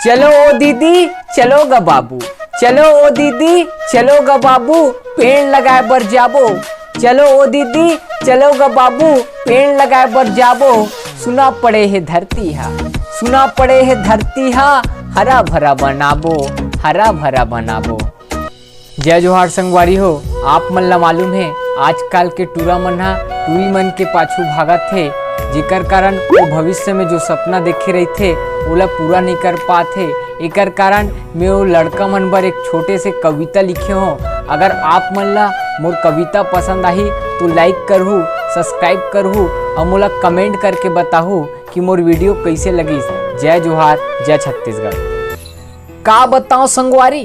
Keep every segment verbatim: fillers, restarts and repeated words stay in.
चलो ओ दीदी, चलो ग बाबू, चलो ओ दीदी, चलो ग बाबू, पेड़ लगाए बर जाबो। चलो ओ दीदी, चलो ग बाबू, पेड़ लगाए बर जाबो। सुना पड़े हे धरती हा, सुना पड़े हे धरती हा, हरा भरा बनाबो, हरा भरा बनाबो। जय जोहार संगवारी हो। आप मन ला मालूम हे, आजकल के टूरा मन हा टूरी मन के पाछू भागत हे, जेकर कारण वो भविष्य में जो सपना देखे रहिथे, ओला पूरा नहीं कर पात हे। एकर कारण मैं वो लड़का मन बर एक छोटे से कविता लिखे हों। अगर आप मन ला मोर कविता पसंद आही तो like करहू, subscribe करहू और मोला comment करके बताहू कि मोर video कैसे लगिस। जय जोहार, जय छत्तीसगढ़। का बताओ संगवारी,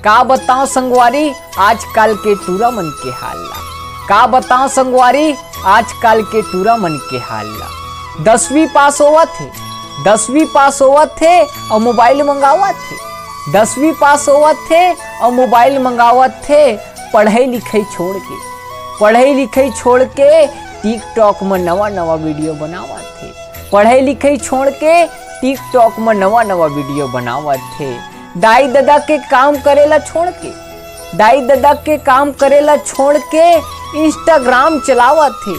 का बताओ संगवारी, आजकल के टूरा मन के हाल ला। का बताओ संगवारी, आजकल के टूरा मन के हाल ला। दसवीं पास होवत हे, दसवीं पास होवत हे और मोबाइल मंगावत हे। दसवीं पास होवत हे और मोबाइल मंगावत हे, पढ़ाई लिखाई छोड़ के, पढ़ाई लिखाई छोड़ के TikTok में नवा नवा video बनावत हे। पढ़ाई लिखाई छोड़ के TikTok में नवा नवा video बनावत हे। दाई ददा के काम करेला छोड़ के, दाई ददा के काम करेला छोड़ के Instagram चलावत हे।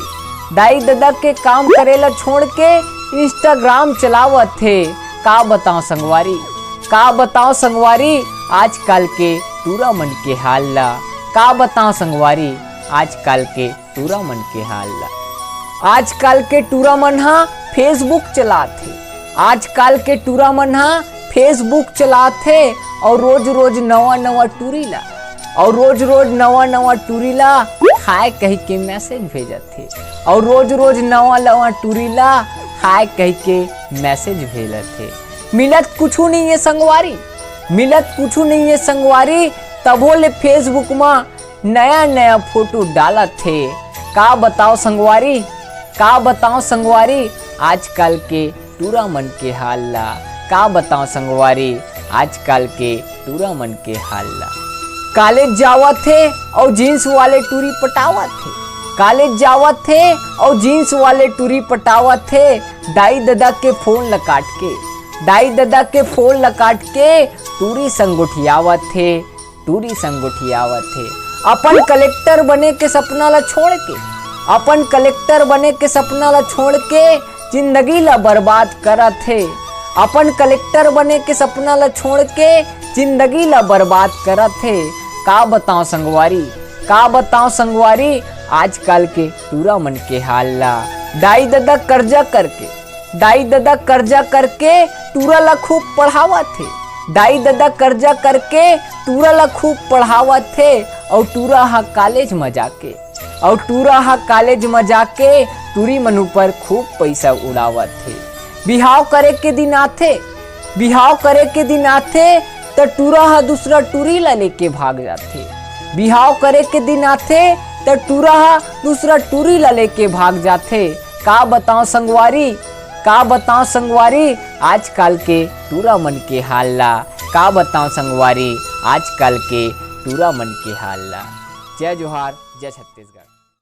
दाई ददा के काम करेला छोड़ के Instagram चलावत हे। का बताओ संगवारी, का बताओ संगवारी, आजकल के टूरा मन के हाल ला। का बताओ संगवारी, आजकल के टूरा मन के हाल ला। आजकल के टूरा मन हा Facebook चलात हे, आजकल के टूरा मन हा Facebook चलात हे और रोज रोज नवा नवा टूरी ला, और रोज रोज नवा नवा टूरी ला हाय कह के message भेजत हे, और रोज रोज नवा नवा टूरी ला हाय कह के message भेजत हे। मिलत कुछू नहीं है संगवारी, मिलत कुछू नहीं है संगवारी, तभो ले Facebook मा नया नया फोटो डालत हे। का बताओ संगवारी, का बताओ संगवारी, आजकल के टूरा मन के हाल ला। का बताओ संगवारी, आजकल के टूरा मन के हाल ला। कॉलेज जावत हे और जींस वाले टूरी पटावत हे, कॉलेज जावत हे और जींस वाले टूरी पटावत हे। दाई ददा के फोन ला काट के, दाई ददा के फोन ला काट के टूरी संग गोठियावत हे, टूरी संग गोठियावत हे। अपन कलेक्टर बने के सपना ला छोड़ के, अपन कलेक्टर बने के सपना ला छोड़ के जिंदगी ला बर्बाद करत हे। अपन कलेक्टर बने के सपना ला छोड़ के जिंदगी ला बर्बाद करत हे। का बताओ संगवारी, का बताओ संगवारी, आजकल के टूरा मन के हाल ला। दाई ददा कर्जा करके, दाई ददा कर्जा करके टूरा ला खूब पढ़ावत हे। दाई ददा कर्जा करके टूरा ला खूब पढ़ावत हे और टूरा हा कॉलेज म जाके, और टूरा हा कॉलेज म जाके टूरी मन ऊपर खूब पैसा उड़ावत हे। बिहाव करे के दिन आथे, बिहाव करे के दिन आथे त टूरा हा दूसरा टूरी ला लेके भाग जाथे। बिहाव करे के दिन आथे त टूरा हा दूसरा टूरी ला लेके भाग जाथे। का बताओ संगवारी, का बताओ संगवारी, आजकल के टूरा मन के हाल ला। का बताओ संगवारी, आजकल के टूरा मन के हाल ला। जय जोहार, जय छत्तीसगढ़।